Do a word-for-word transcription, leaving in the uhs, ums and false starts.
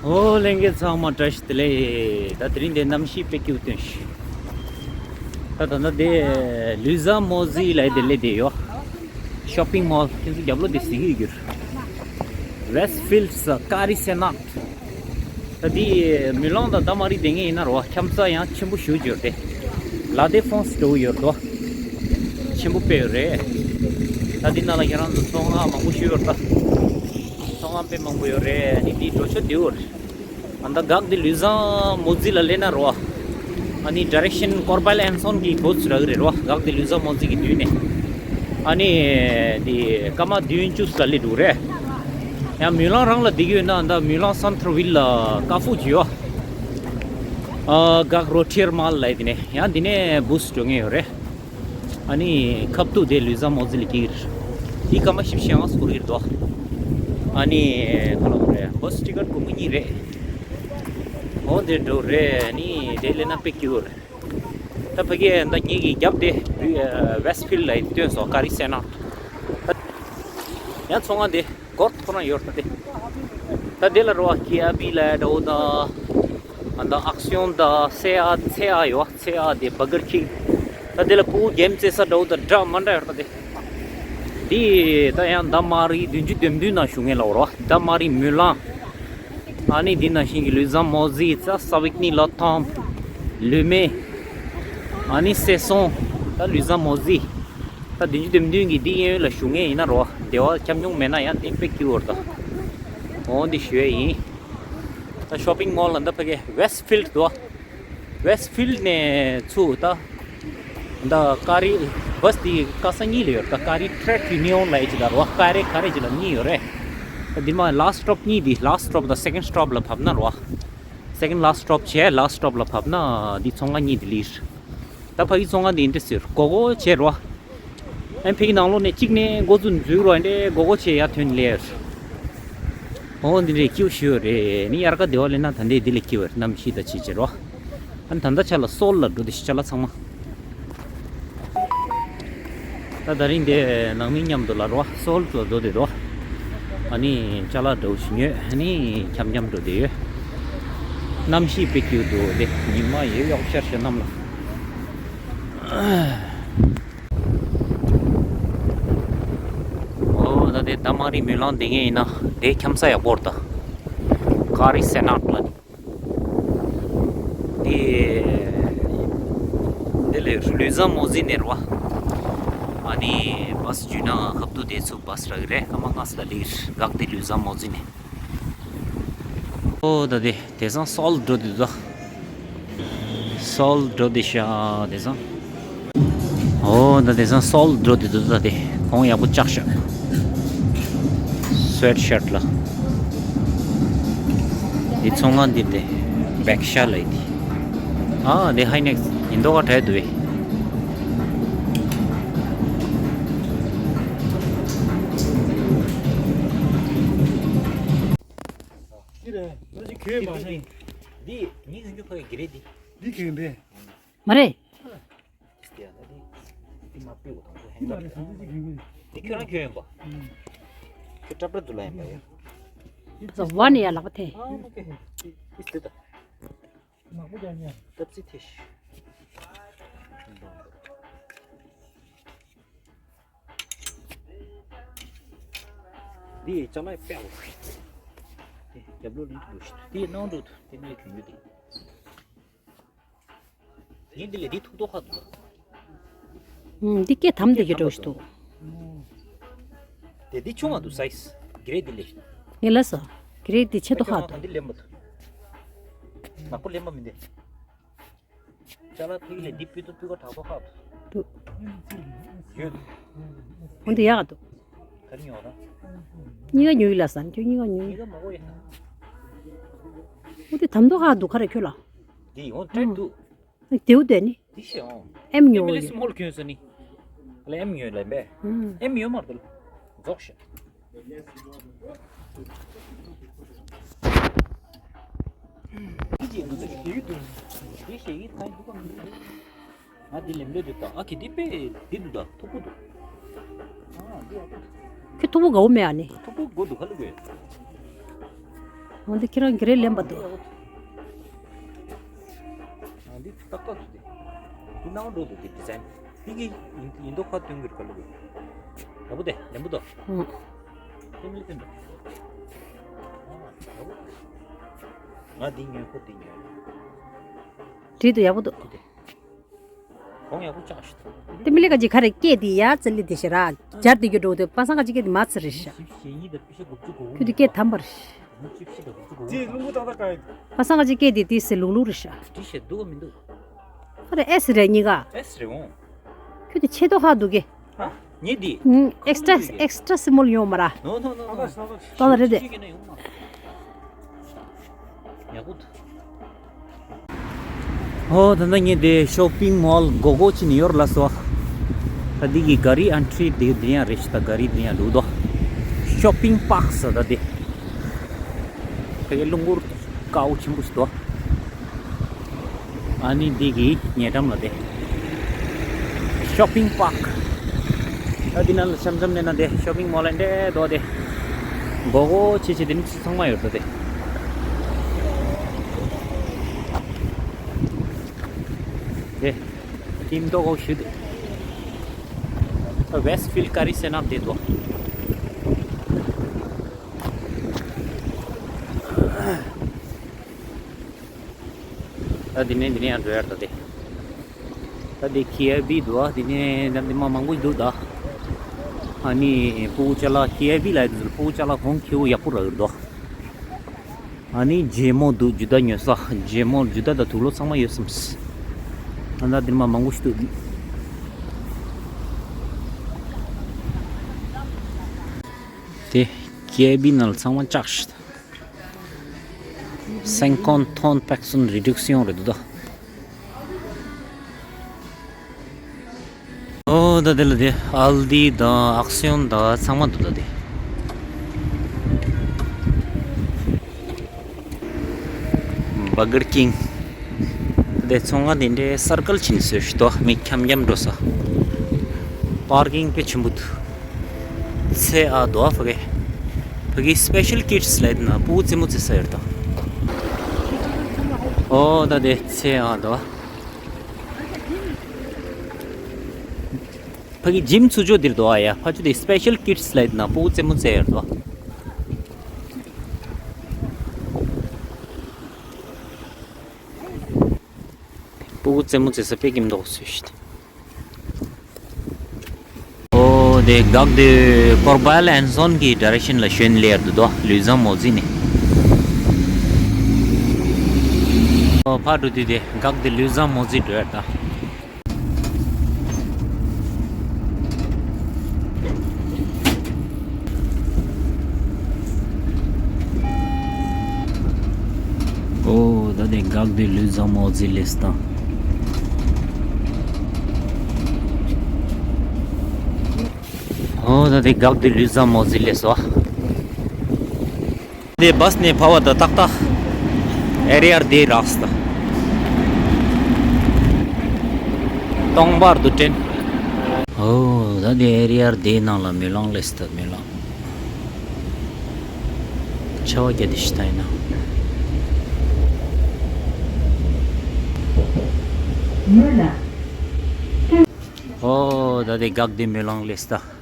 ཨོ་ལྷན་རྒྱས་ཚང་མ་བཀྲ་ཤིས་བདེ་ལེགས། ད་དེ་རིང་དེ་གནམ་གཤིས་དཔེ་སྐྱིད་པོ་སྟོན་ཤག་ད་ད་ད་དེ་ལུས་ཟ་མོ་ཟི་ལ་དེ་ལས་དེ་ཡོད། ཤོ་པིང་མོལ། ཁྱེད་ཚོ་རྒྱབ་ལོགས་དེ་གཟིགས་ཀྱི་ཡོད་གྱུར། Westfield Curry Senat། ད་དེ་མུན་ལང་དང་ད་མ་རི་དེ་ངས་ཡིན་ན་རོ་འཁྱམ་ས་ཡང་ཆེན་པོ་ཞུ་གྱུར་ཏེ། ལ་དེ་ཧྥོན་སི་འགྲོ་གི་ཡོད་དོ། ཆེན་པོ་དཔེ་ཡོད་རེད། ད་དེ་ནང་ལ་ཁྱེད་རང་ཚོ་ཚོང་ཁང་མང་པོ་ཞུ་ཡོད་ད། ཚོང་ཁང་དཔེ་མང་པོ་ཡོད་རེད། ཨ་ནི་དེ་འགྲོ་ཆོག་དེ་ཡོད་རེད། ཨ་ད་འགག་དེ་ལུས་ཟ་མོ་ཟི་ལ་སླེབས་ན་རོ། ཨ་ནི་ཌི་རེག་ཤན་ཀོར་བེལ་ཨན་སོན་གྱི་གོ་ཚུར་རག་གི་རེད་རོ། འགག་དེ་ལུས་ཟ་མོ་ཟི་གི་མདུན་ནས། ཨ་ནི་དེ་སྐར་མ་བདུན་བཅུ་ཙམ་སླེབས་འགྲོ་རེད། ཡང་མུན་ལང་རང་ལ་བསྡད་ཀྱི་ཡོད་ན་ད་མུན་ལང་སན་ཐར་ཝིལ་ལ་ཀ་ཧྥུ་ཅིག་ཡོད། ཨ་འགག་རོ་ཁྲེར་མལ་ལ་དེ་ནས་ཡང་དེ་ནས་བུ་སི་འགྲོ་མཁན་ཡོད་རེད། ཨ་ནི་ཁབ་ཏུ་དེ་ལུས་ཟ་མོ་ཟི་ལ་སྐྱེལ་གྱི་རེད། དེ་སྐར་མ་བཞི་བཅུ་ཞེ་ལྔ་འགོར་གྱི་རེད་དོ། ཨ་ནི་ག་ལ་བ་རེད། བ་སི་ཊི་ཀེ་ཊི་སྒོར་མོ་གཉིས་རེད། འོ་དེ་འགྲོ་རེད། ཨ་ནི་དེ་སླེབས་ན་དཔེ་སྐྱིད་པོ་རེད། ད་ཕ་གི་ད་ངེད་ཀྱི་རྒྱབ་དེ་ཝེ་སི་ཕིལ་ལ་སྟོན་སོང་། ཀ་རི་སེ་ན། ད་ཡང་ཚོང་ཁང་དེ་སྒོར་ཐོག་ན་ཡོད་ད་དེ། ད་དེ་ལ་རོ་ཀི་ཨ་བི་ལ་འདྲ་བོ་དང་། ཨ་ད་ཨག་སི་ཡོན་དང་སེ་ཨ་ཚེ་ཨ་ཡོད། ཚེ་ཨ་དེ་བར་གར་ཁིང་། ད་དེ་ལ་ཕྲུ་གུ་གེམ་རྩེ་ས་འདྲ་བོ་དང་འདྲ་མ་འདྲ་ཡོད་ད་དེ། དེ་ད་ཡང་ད་མ་རི་བདུན་ཅུ་དོན་བདུན་ནང་བཞུགས་མཁན་ལ་འོ་རོ། ད་མ་རི་མུན་ལང་། ཨ་ནི་འདི་ནང་བཞིན་གྱི་ལུས་ཟ་མོ་ཟི་ཙ་ས་བིག་ནི་ལོ་ཐོམ། ལུས་མེ། ཨ་ནི་སེ་སོང་། ད་ལུས་ཟ་མོ་ཟི། ད་བདུན་ཅུ་དོན་བདུན་གྱི་འདི་གཡས་གཡོན་ལ་བཞུགས་མཁན་ཡིན་ན་རོ། བདེ་བ་ཁྱབ་ཆུང་མེད་ན་ཡང་དེ་དཔེ་སྐྱིད་པོ་རེད་ད། འོ་འདི་ཞུ་ཡས་ཡིན། ད་ཤོ་པིང་མོལ་ལ་འདི་ཕ་གི་ཝེ་སི་ཕིལ་དུ། ཝེ་སི་ཕིལ་ནས་ཚུར་ད། ད་ཀ་རི་བ་སི་དེ་ཀ་ས་གཉིས་ལ་ཡོད། ད་ཀ་རི་ཊེ་ཊི་ཡུ་ནི་ཡོན་ལ་ཡོད་ཅིག་ད་རོ། ཀ་རི་ཀ་རི་ཅིག་ལ་གཉིས་ཡོད་རེད། ད་འདི་མ་ལ་སི་ཊི་སི་ཊོབ་གཉིས་འདི་ལ་སི་ཊི་སི་ཊོབ་དང་སེ་ཀེན་ཌི་སི་ཊོབ་ལ་བབས་ན་རོ། སེ་ཀེན་ཌི་ལ་སི་ཊི་སི་ཊོབ་བྱས་ལ་སི་ཊི་སི་ཊོབ་ལ་བབས་ན་འདི་ཚོང་ཁང་གཉིས་འདི་ལིར། ད་ཕ་གི་ཚོང་ཁང་འདི་ཨིན་ཊི་རེ་སི་ཊི་ཡོད་གོ་གོ་བྱས་རོ། ཨ་ཕ་གི་ནང་ལོགས་ནས་གཅིག་ནས་འགོ་ཚུགས་འཛུལ་རོ། ཨ་འདྲས་གོ་གོ་བྱས་ཡར་ཐོན་ལེར། འོ་འདི་འདྲས་སྐྱིད་པོ་ཞིག་ཡོད་རེད། ནི་དབྱར་ཁ་བདེ་བ་སླེབས་ན་ད་འདྲས་འདི་ལས་སྐྱིད་པ་རེད། གནམ་གཤིས་ད་ཆེ་ཆེ་རོ། ཨ་ནི་ད་ལྟ་ཆ་ལ་སོལ་ལ་འགྲོ་དེ་ཤི་ཅ་ལག་ཚང་མ། ད་ད་རིང་དེ་ནང་མི་མཉམ་དུ་ལ་རོ་སོལ་དུ་འགྲོ་དེ་རོ། ཨ་ནི་ཅ་ལག་འདྲ་བོ་ཞིག་ཉོས། ཨ་ནི་འཁྱམ་འཁྱམ་འགྲོ་དེ་ཡོད། གནམ་གཤིས་དཔེ་སྐྱིད་འདུག་དེ་ཉི་མ་ཡོད་གཡོག་ཤར་ཤར་གནམ་ལ། ཨོ་ད་དེ་ད་མ་རི་མུན་ལང་དེ་ངས་ཡིན་ན་དེ་འཁྱམ་ས་ཡག་པོ་རེད་ད། ཀ་རི་སེ་ན་ལ། དེ། དེ་ལས་ལུས་ཟ་མོ་ཟི་ནས་རེད་བ། ཨ་ནི་བ་སི་འཇུས་ན་ཁབ་ཏུ་དེ་ཚུར་བ་སི་རག་གི་རེད། སྐར་མ་ལྔ་ཙམ་ལ་སླེབས་གི་རེད། འགག་དེ་ལུས་ཟ་མོ་ཟི་ནས། ཨོ་ད་དེ་དེང་སང་སོལ་འགྲོ་དུས་ད། སོལ་འགྲོ་དེ་ཤ་དེང་སང་། ཨོ་ད་དེང་སང་སོལ་འགྲོ་དེ་འདུག་ད་དེ་གོང་ཡག་པོ་བཅག་ཤག་སུ་ཝེ་ཊི་ཤར་ཊི་ལ། དེ་ཚོང་ཁང་འདི་དེ་བེག་ཤ་ལ་ཡི་དེ། ཨ་དེ་ཧའི་ནེག་སི་ཡིན་མདོག་ཁ་བྲལ་འདུག་བས། འདི་རེད། ང་ཅིག་གྱོན་པ་ནི། འདི་ཉིན་གང་གྱོན་ཁོ་ཡི་གི་རེད་འདི། འདི་གྱོན་པས། མ་རེད། འདི་ཁྱོད་རང་གྱོན་ཡིན་པ། ཁྱོད་ཀྲབ་ཀྲབ་འདུག་ལ་ཡིན་པ་ཡ། འཛོ་བ་ནི་ཡ་ལག་པ་ཐེ། ཨ་མ་ཀེ། ཏབ་ཙི་ཐེ་ཤི། འདི་ཅ་ལག་དཔེ་འོ། དེ་རྒྱབ་ལོགས་ལིང་དུ་འདུག་ཤི། དེ་ནང་དུ་དེ་ནས་གྱོན་རྒྱུ་དེ། ངས་འདི་ལས་འདི་ཐུག་ཐོག་ཁ་འདུག་ཨུམ། འདི་སྐད་དམ་དེ་གི་འགྲོ་ཞིག་འདུག་དེ་འདི་ཆུང་བ་འདུག་སའི་ཛི། གི་རེ་འདི་ལས། ངས་ལ་ས། གི་རེ་འདི་ཆེ་ཏོ་ཁ་འདུག་འདི་ལེན་པ་འདུག་ནག་པོ་ལེན་པ་མི་འདི། ཅ་ལག་ཕིག་ལས་འདི་སྤུས་ཏོ་སྤུས་ཀ་དྲག་པོ་ཁ་འདུག་འདུག་ཡོད། འོ་འདི་ཡག་འདུག་ག་རེ་ཉོ་ར། གཉིས་ཀ་ཉོ་ཡི་ལ་ས། ཁྱོད་གཉིས་ཀ་ཉོ་ཡི། གཉིས་ཀ་མ་གོ་ཡ། འོ་འདི་དམ་ཏོ་ཁ་འདུག་ག་རེ་ཁྱོད་ལ། འདི་འོ་ཏྲེད་འདུག་དེའུ་དེ་ནི། དེ་ཤེས་ཨང་། ཨེམ་ཉོ་ཨེམ་ལས་ཡོད། སི་མོལ་གྱོན་སོ་ནི། ལ་ཨེམ་ཉོ་ལ་ཨེམ་པས། ཨུམ། ཨེམ་ཉོ་མར་དུ། རྫོགས་ཤག་དེ་ཅི་འདུག་དེ་ཤེས་ཡིན་དུ། དེ་ཤེས་ཡིན་ཐང་འདུག་གམ། ང་དེ་ལེམ་ལོས་འདུག་ད། ཨ་ཁེ་དེ་པས་དེ་འདུག་ད། ཐུག་པོ་འདུག་ཨ་དེ་ཨ་ཁེ་ཐུག་པོ་དགའ་བོ་མེད་ཨ་ནི། ཐུག་པོ་དགོ་འདུག་ག་ལ་དགོས། འོ་འདི་ཁྱེད་རང་གི་རེད་ལེན་པ་འདུག་ཨ་འདི་ཏག་ཏག་འདུག་སྟེ། འདི་ནང་འགྲོ་འདུག་སྟེ་ཌི་ཛའིན། འདི་གི་ཡིན་ཡིན་མདོག་ཁ་སྟོན་གི་རེད་ག་ལ་གི། ཡག་པོ་དེ་ལེན་པོ་འདུག་ཨང་། ཕེ་མི་ལི་སྟོན་འདུག་ཨ་ཡག་པོ། ང་འདི་ཉོས་ཁོ་འདི་ཉོས། བྲིས་འདུག་ཡག་པོ་འདུག་འདི་དེ། གོང་ཡག་པོ་བཅག་ཤི་ཐུབ། དེ་མི་ལི་ཀ་ཅི་ཁ་རེ་སྐད་དེ་ཡ་ཙི་ལི་དེ་ཤི་ར་ཇར་དེ་གི་འགྲོ་དེ་པ་སང་ཀ་ཅི་སྐད་དེ་མ་ཚི་རེ་ཤ། ཞིབ་ཞིབ་ཡིན་ད་པི་ཤ་དགུ་བཅུ་གོ་ཁྱོད་དེ་སྐད་དམ་པར་ཤི། ཅི་ལུང་པོ་ཏག་ཏག་ག་ཡིན། པ་སང་ཀ་ཅི་སྐད་དེ་དེ་སི་ལུག་ལུག་རེ་ཤ། ཏི་ཤ་འདུག་མི་འདུག་ཁ་རེ་ཨེ་སི་རེ་གཉིས་ཀ་ཨེ་སི་རེ་འོང་། ཁྱོད་དེ་ཆེ་དོ་ཧ་འདུག་གེ། ཉེ་འདི། ཨེག་སི་ཊ་ཨེག་སི་ཊ་སི་མོལ་ཡོང་མ་ར། ནོ་ནོ་ནོ་ནོ། ཏོ་ལ་རེད་དེ། ཡག་པོ་འདུག་ཨོ་ད་ལྟ་ངས་དེ་ཤོ་པིང་མོལ་གོ་གོ་ཅི་ནི་ཡོར་ལ་སོ། ད་འདི་གི་ག་རི་ཨན་ཊི་རི་དེ་འདི་ཡང་རེད་ཤི། ད་ག་རི་འདི་ཡང་འདུག་དོ། ཤོ་པིང་པཱག་ས་ད་དེ། ད་གི་ལུང་གུར་དཀར་པོ་ཆེན་པོ་ཞིག་འདུག་ཨ་ནི་འདི་གི་ཉེ་འགྲམ་ལ་དེ། ཤོ་པིང་པཱག་ད་འདི་ནང་ལ་འཆམ་འཆམ་ནས་ན་དེ་ཤོ་པིང་མོལ་ལ་འདྲེ་འདུག་དེ། གོ་གོ་ཆེ་ཆེ་དེ་ནི་ཚང་མ་ཡོད་འདུག་དེ། དེ། ཀིམ་ཏོག་གོ་ཞུ་དེ། ཝེ་སི་ཕིལ་ཀ་རི་སེ་ནབ་དེ་འདུག་ད་འདི་ནས་འདི་ནས་ཡང་འགྲོ་ཡར་ད་དེ། ད་འདི་ཁི་ཨའི་བི་འདུག་ཨ། འདི་ནས་ད་འདི་མ་མང་པོ་འདུག་ད། ཨ་ནི་སྤུ་གུ་ཅ་ལག་ཁི་ཨའི་བི་ལ་ཡོད་འདུག་སྤུ་གུ་ཅ་ལག་གོང་ཁེ་པོ་ཡག་པོ་རག་གི་འདུག་ཨ་ནི་ཇེ་མོ་འདུག་ཇུ་ད་ཉོ་ས་ཇེ་མོ་ཇུ་ད་ད་དུག་ལོག་ཚང་མ་ཡོད་སམ་སི། ཨ་ད་འདི་མ་མང་པོ་ཞིག་འདུག་དེ་ཁི་ཨའི་བི་ནང་ལ་ཚང་མ་བཅག་ཤི། སེན་ཀོན་ཐོན་པེག་སོན་རི་ཌུག་སི་ཡོང་རེད་འདུག་ད། ཨོ་ད་དེ་ལ་དེ་ཨལ་ཌི་དང་ཨག་སི་ཡོན་དང་ཚང་མ་འདུག་ད་དེ། བར་གར་ཀིང་། དེ་ཚོང་ཁང་དེ་འདྲའི་སར་ཀལ་ཕྱིན་སོས་ཤི་ཏོ། མི་འཁྱམ་འཁྱམ་འགྲོ་ས། པར་ཀིང་དཔེ་ཆེན་པོ་འདུག་ཚེ་ཨ་དོ་ཨ་ཕ་གི། ཕ་གི་སི་པེ་ཤལ་ཀིཌ་སི་ལ་ཡིན་ན་སྤུ་གུ་རྩེད་མོ་རྩེ་ས་ཡོད་དོ། ཨོ་ད་དེ་ཚེ་ཨ་དོ། ཕ་གི་ཇིམ་ཚུ་ཅོ་དེར་དོ་ཨ་ཡ། ཕ་ཆུ་དེ་སི་པེ་ཤལ་ཀིཌ་སི་ལ་ཡིན་ན་སྤུ་གུ་རྩེད་མོ་རྩེ་ཡོད་དོ། སྤུ་གུ་རྩེད་མོ་རྩེ་ས་དཔེ་ཀིམ་མདོག་སུ་ཤི། ཨོ་དེ་གག་དེ་པོར་བལ་ཨན་སོན་གི་ཌི་རེག་ཤན་ལ་ཞོན་ལེ་ཡར་དུ་དོ་ལུས་བཟང་མོ་ཟི་ནི། ཨོ་ཕ་འགྲོ་དུས་དེ་གག་དེ་ལུས་བཟང་མོ་ཟི་འགྲོ་ཡར་ད། ཨོ་ད་དེ་གག་དེ་ལུས་བཟང་མོ་ཟི་ལེ་སི་ད། ཨོ་ད་དེ་གག་དེ་ལུས་བཟང་མོ་ཟི་ལེ་སོ། དེ་བྷ་སི་ནས་ཕ་བ་ད་ཏག་ཏག་ཨེ་རི་ཡར་དེ་རགས་ད། སྟོང་པར་དུ་དྲན། ཨོ་ད་དེ་ཨེ་རི་ཡར་དེ་ནང་ལ་མེ་ལོང་ལེ་སི་ད་མེ་ལོང་། ཆ་བ་རྒྱ་དེ་ཤི་ད་ཡིན་ན། ཨོ་ད་དེ་གག་དེ་མེ་ལོང་ལེ་སི་ད།